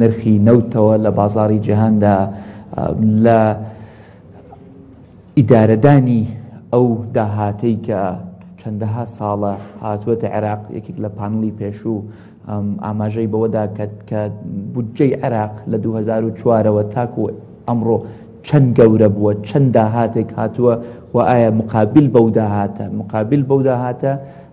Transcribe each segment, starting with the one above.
نرخی نەوتەوە لە بازاڕی جیهاندا، لە ئیدارەدانی ئەو داهاتەی کە چەندەها ساڵە هاتووەتە عێراق، یەکێک لە پانڵی پێشوو ئاماژەی بەوەدا کە بودجەی عێراق لە 2004ەوە تاکو ئەمڕۆ چەند گەورە بووە، چەند داهاتێک هاتووە و ئایا مقابل بەو داهاتە مقابل بەو داهاتە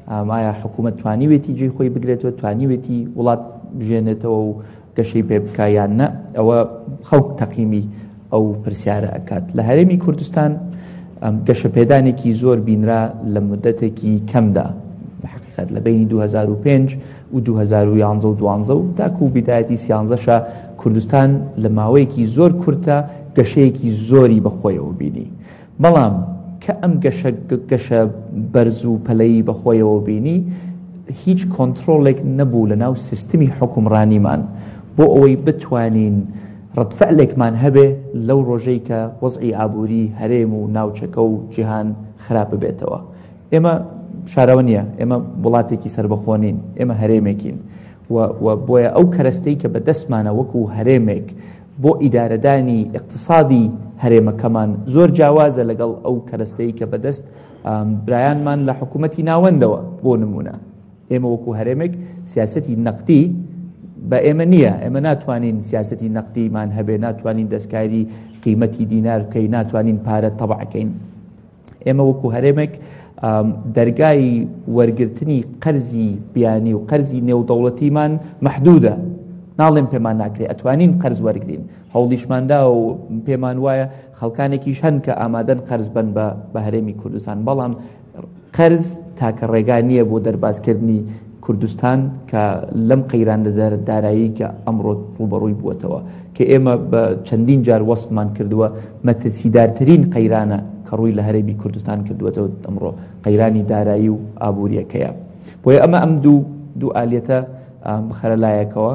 ئایا حکوومەت توانیوێتی جێی خۆی بگرێتەوە، توانیوێتی وڵات بژێنێتەوە و گەشەی پێ بکا یان نە، ئەوە خەڵک تەقیمی ئەو پرسیارە ئەکات. لە هەرێمی کوردستان گەشەپێدانێکی زۆر بینرا لە مدەتێکی کەمدا، حقیقت لە بینی 2005 و 2011 و 12 و تاکو بیدایەتی سیانزەشە کوردستان لە ماوەیەکی زۆر کورتە گەشەیەکی زۆری بەخۆیەوە بینی. بەڵام کە ئەم گەشە گەشە بەرز و پەلەی بەخۆیەوە بینی، هیچ کۆنترۆڵێک نەبوو لەناو سیستمی حوکمڕانیمان بۆ ئەوەی بتوانین ڕەدفعلێکمان هەبێ لەو ڕۆژەی کە وەزعی ئابووری هەرێم و ناوچەکە و جیهان خراپ ببێتەوە. ئێمە شاراوە نییە، ئێمە وڵاتێکی سەربەخۆ نین، ئێمە هەرێمێکین و و بۆیە ئەو کەرەستەی کە بەدەستمانە وەکو هەرێمێک بۆ ئیدارەدانی ئیقتسادی هەرێمەکەمان زۆر جیاوازە لەگەڵ ئەو کەرەستەی کە بەدەست برایانمان لە حکوومەتی ناوەندەوە بۆ نمونە ئێمە وەکو هەرێمێک سیاستی نەقدی بە ئێمە نییە ئێمە ناتوانین سیاستی نەقدیمان هەبێ ناتوانین دەستکاری قیمەتی دینار بکەین ناتوانین پارە تەبعکەین ئێمە وەکو هەرێمێک دەرگای وەرگرتنی قەرزی بیانی و قەرزی نێودەوڵەتیمان مەحدودە ناڵێم پێمان ناکرێ ئەتوانین قەرز وەرگین هەوڵیشماندا و پێمان وایە خەڵکانێکیش هەن کە ئامادەن قەرز بن بە بە هەرێمی کوردستان بەڵام قەرز تاکە ڕێگا نییە بۆ دەربازکردنی کوردستان کە لەم قەیرانە دارایی کە ئەمڕۆ ڕووبەڕووی بووەتەوە کە ئێمە بە چەندین جار وەسفمان کردووە مەترسیدارترین قەیرانە کە ڕووی لە هەرێمی کوردستان کردووەتەوە ئەمڕۆ قەیرانی دارایی و ئابووریەکەیە بۆیە ئەمە ئەم دوو دوو ئالیەتە بخەرە لایەکەوە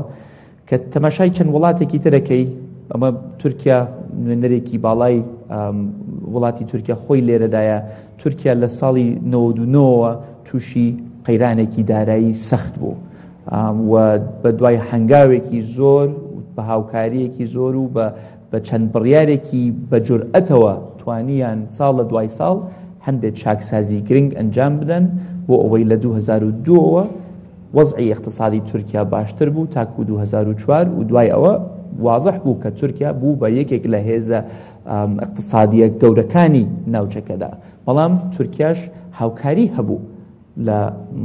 کە تەماشای چەند وڵاتێکی ترەکەی ئەمە تورکیا نوێنەرێکی باڵای وڵاتی تورکیا خۆی لێرەدایە تورکیا لە ساڵی 99ەوە تووشی قەیرانێکی دارایی سەخت بوو و بە دوای هەنگاوێکی زۆر بە هاوکاریەکی زۆر و بە بە چەند بڕیارێکی بە جورئەتەوە توانیان ساڵ لە دوای ساڵ هەندێک چاکسازی گرنگ ئەنجام بدەن بۆ ئەوەی لە 2002ەوە وەزعی ئیقتسادی تورکیا باشتر بوو تاکو 2004 و دوای ئەوە وازح بوو کە تورکیا بوو بە یەکێک لە هێزە ئیقتسادیە گەورەکانی ناوچەکەدا بەڵام تورکیاش هاوکاری هەبوو لە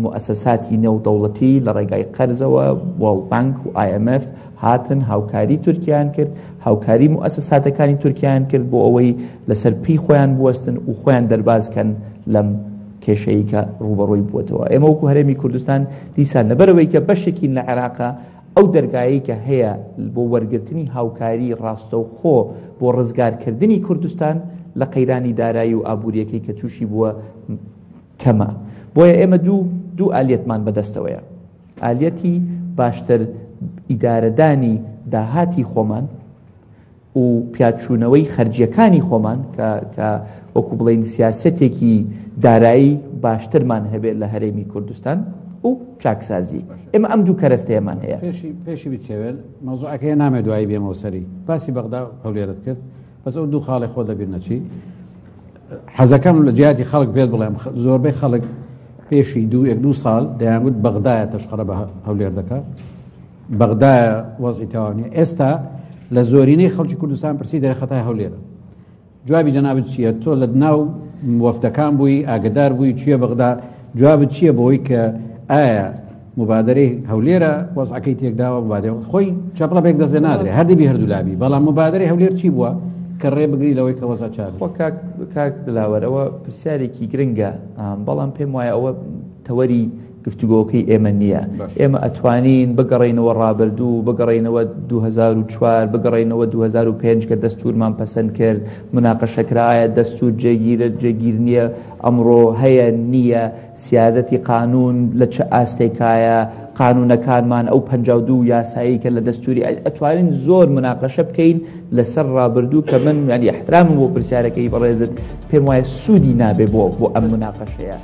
موئەسەساتی نێودەوڵەتی لە ڕێگای قەرزەوە وۆڵد بانک و IMF هاتن هاوکاری تورکیان کرد هاوکاری موئەسەساتەکانی تورکیان کرد بۆ ئەوەی لەسەر پێی خۆیان بوەستن و خۆیان دەرباز کەن لەم کێشەیی کە ڕووبەڕووی بووەتەوە. ئێمە وەکو هەرێمی کوردستان دیسان لەبەرئەوەی کە بەشێکین لە عێراقە، ئەو دەرگایەی کە هەیە بۆ وەرگرتنی هاوکاری ڕاستەوخۆ بۆ ڕزگارکردنی کوردستان لە قەیرانی دارایی و ئابوورییەکەی کە تووشی بووە کەمە. بۆیە ئێمە دوو دوو ئالیەتمان بەدەستەوەیە. ئالیەتی باشتر ئیدارەدانی داهاتی خۆمان، و پیاچوونەوەی خەرجییەکانی خۆمان کە کە وەکو بڵێین سیاسەتێکی دارایی باشترمان هەبێت لە هەرێمی کوردستان و چاکسازی ئێمە ئەم دوو کەرەستەیەمان هەیە. پێشی پێشی بچێوێن مەوزوعەکەی نامێ دوایی بێمەوە سەری باسی بەغدا و هەولێرت کرد بەس ئەو دوو خاڵی خۆت لەبیر نەچی حەزەکەم لە جیاتی خەڵک پێت بڵێم زۆربەی خەڵک پێشی دوو یەک دوو ساڵ دەیانگوت بەغدایە تەشقەرە بە هەولێر دەکات بەغدایە وەزعی تەواو نیە ئێستا لە زۆرینەی خەڵکی کوردستان پرسی دەرێ خەتای هەولێرە جوابی جەنابت چییە تۆ لە ناو وەفدەکان بووی ئاگدار بووی چییە بەغدا جوابت چییە بۆی کە ئایا مبادرەی هەولێرە وەزعەکەی تێکداوە مبادرە خۆی چەپڵە بێک دەستێ نادرێ هەردی هەردوو لابی بەڵام مبادرەی هەولێر چی بووە کە ڕێ بگری لەوەی کە وەزع چاک خۆ کاک کاک دلاوەرەوە پرسیارێکی گرنگە بەڵام پێم وایە ئەوە تەوەری گفتوگۆکەی ئێمە نییە. ئێمە ئەتوانین بگەڕێینەوە ڕابردوو، بگەڕێینەوە 2004، بگەڕێینەوە 2005 کە دەستوورمان پەسەند کرد، مناقەشە کرا ئایا دەستوور جێگیرە، جێگیر نییە، ئەمڕۆ هەیە، نییە، سیادەتی قانوون لە چ ئاستێکایە، قانوونەکانمان ئەو 52 یاسایی کە لە دەستووری ئەتوانین زۆر مناقەشە بکەین لەسەر ڕابردوو کە من یانی ئیحترامم بۆ پرسیارەکەی بەڕێزت پێم وایە سوودی نابێ بۆ بۆ ئەم مناقەشەیە.